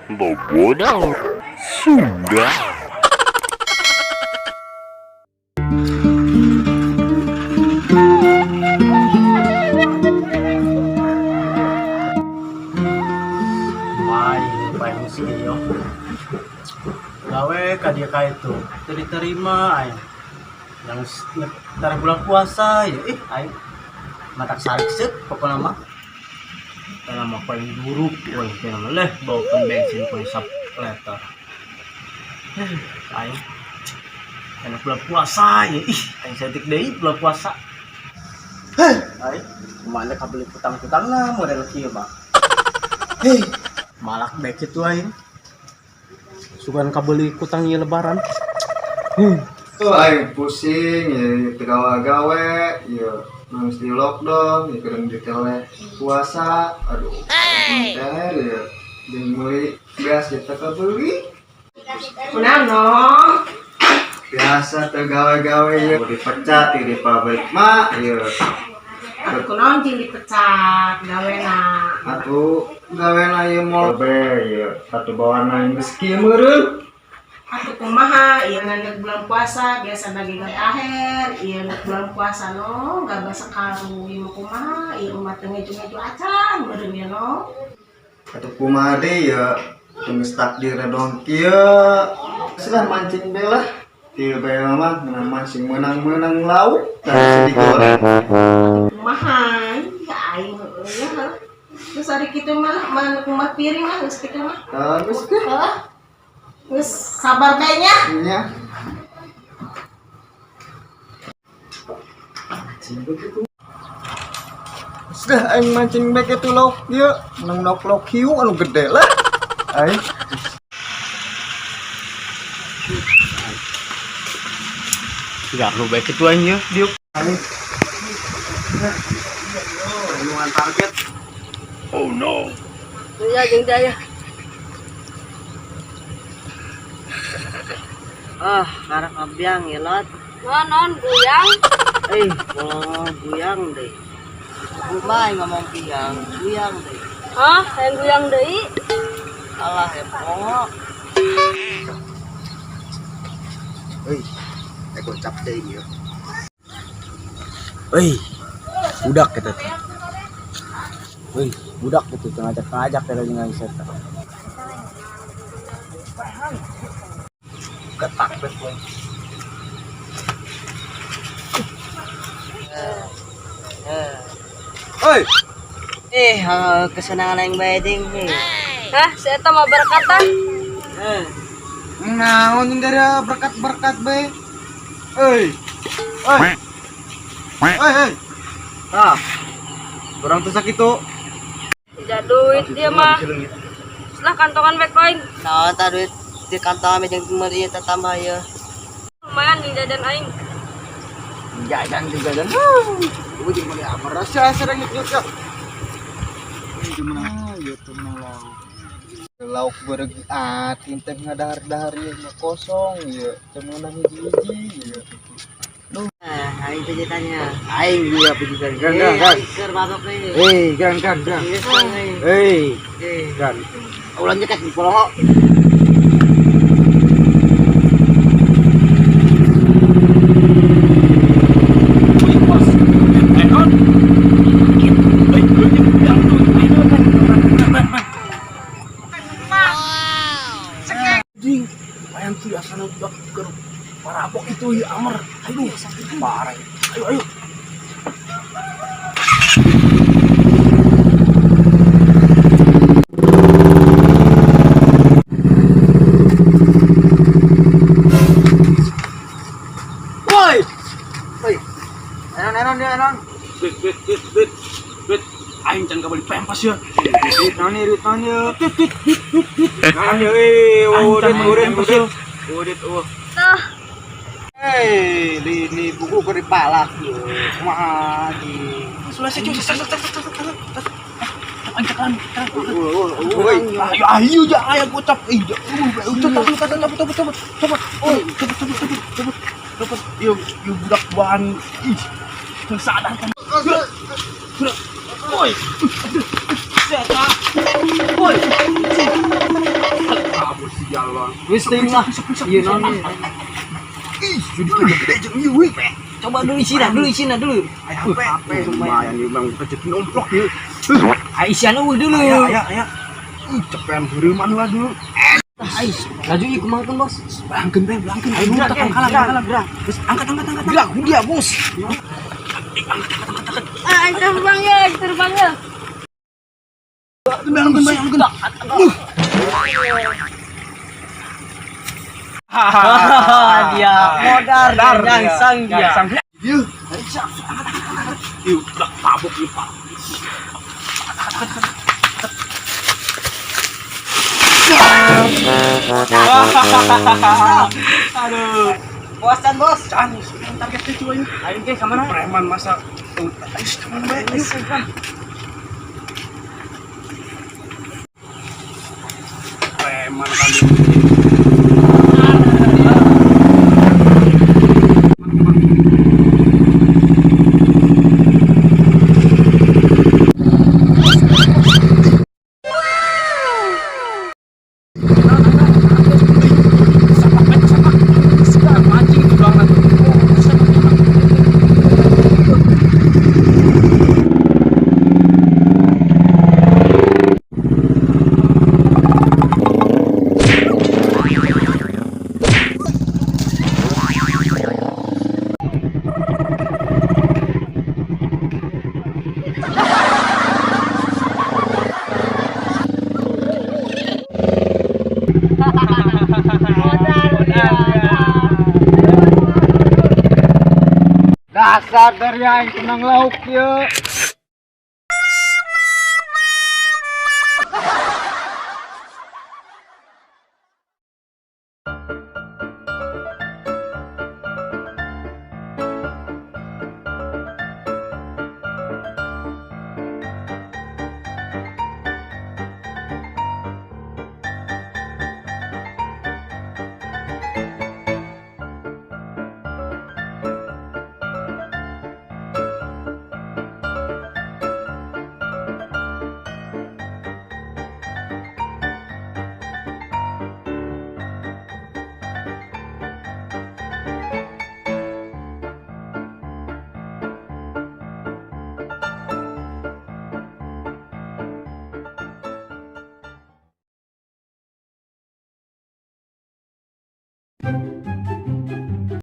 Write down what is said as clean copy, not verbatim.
Bobona Sunda. Mai paling miskin yo. Gawe ka dia ka itu. Teu diterima aing. Yang tara bulan puasa ya ih aing. Matak sarik seut pokona mah. Kana mah paling buruk euy kana mah leh bau pom bensin ku hisap liter. Aing. Kana bulan puasa ya ih aing saeutik deui bulan puasa. Heh, aing mana kabeli kutang-kutangna model kieu mah. Hei, malak bae kitu aing. Sugan kabeli kutang ieu lebaran. Tuh aing pusing ya teu gawe-gawe ya geus di lockdown ya keur ditele puasa, aduh teh ya jeung meuli beas ya teu kabeli. Kunaon no? Biasa teu gawe-gawe ya dipecat di pabrik mah ya. Atuh kunaon cing dipecat gawena? Atuh gawena ieu mol be ya atuh bawana geus kieu meureun. Atuh kumaha ieu ndek bulan puasa biasa bagi gawe akhir, ieu ndek bulan puasa no gabah sekaru ieu mah kumaha ieu umat teh ngeju-ngeju acan meureun ieu no. Atuh kumaha deui ya geus takdirna dong kieu. Geus mancing be lah. Kieu bae mah menang mancing menang-menang lauk dan digoreng. Kumaha ya aing heueuh ya. Geus ari kitu mah mah kumaha piring lah geus kitu mah. Tah geus teh. Heuh. Geus sabar bae nya. Nya. Mancing begitu. Sudah aing mancing bae kitu lauk ieu, menang lauk-lauk hiu anu gede lah. Aing Garu bae kitu aing ieu, diuk. Aing. Tulungan target. Oh no. Ya jeung daya. Ah, karak abyang ya lot. Non, non, guyang. Eh, oh, guyang deh. Kumai ngomong piang, guyang deh. Hah, hayang guyang deui? Alah, heboh. Euy, eh gocap deui ieu. Euy, budak kitu teh. Euy, budak kitu teh ngajak-ngajak teh jeung aing eta. Ketak bet euy. Oi, Eh, kesenangan aing bae ding. Hah, si eta mah berkatan. Eh, naon jeung dari berkat-berkat bae. Euy. Oi. Oi, oi. Tah. Urang teu sakitu. Tidak duit dia mah. Setelah kantongan bae koin. Naon tah duit di kantong ame jeung meuli ieu teh tambah ieu. Lumayan jeung jajan aing. Jajan jeung jajan. Gua jeung meuli amar rasa sareng yuk yuk. Gimana ieu teh mah lauk. Lauk beregi atin teh ngadahar-dahar ieu mah kosong ieu. Teu meunang hiji-hiji ieu. Eh, aing pijitannya. Aing dia pijitan. Gan Eh, gan gan. aing keur mabok deui. Eh, gan gan gan. Geus euy. Eh, Eh, gan. ulah nyekat di polongo. Anjing, lumayan tuh asana budak keur parabok itu ya Amar. Ayo, parah. Ayo, ayo. Woi, Oi. Enon enon dia enon. duit, duit, duit, duit, duit. Aing can kabeli pempas ya. Duit naon ieu, duit naon ieu. Duit, duit, duit, duit, duit. Naon ieu euy, Aing urit can meuli urit pempas urit. ya. Urit eueuh. Tah, Hei, ini buku keur dipalak ieu. Kumaha anjing. Sudah sih, cuy. Sek, sek, sek, sek, sek, sek. Aing cekelan, cekelan. Woi, Ayo, ayo, ja, ayo gocap. Ih, ja, cepet, cepet, cepet, cepet, cepet, cepet. Oi, cepet, cepet, cepet, cepet, cepet. Ieu, ieu budak bahan. Ih, sadarkan. Sudah, sudah. Oi, aduh, siapa? Woi. Kabur si jalan. Wis teuing lah. Ieu naon ieu? Ih, jadi gede jeung ieu wih. Coba dulu isina dulu, Aya HP. Lumayan ieu bang rezeki nomplok ieu. Ah, isian eueuh dulu. Aya aya. Ih, cepean heureman lah dulu. Ais, laju ieu kumaha kan, Bos? Belangkeun bae, belangkeun. Ayo Gerak, kalah, gerak, kalah. gerak. Terus angkat angkat angkat. Gerak, dia, Bos. Ah, aing terbang ya, aing terbang ya. Belangkeun bae, belangkeun. Dia modar nyangsang dia. Ieu. Ieu, udah tabok ieu, Pak. Aduh. Puasan, Bos. Can, target itu ayo. Ayo ge ka mana? Preman masa ayo kemana bae? Ayo. Preman kami. Dasar dari aing tenang lauk ieu.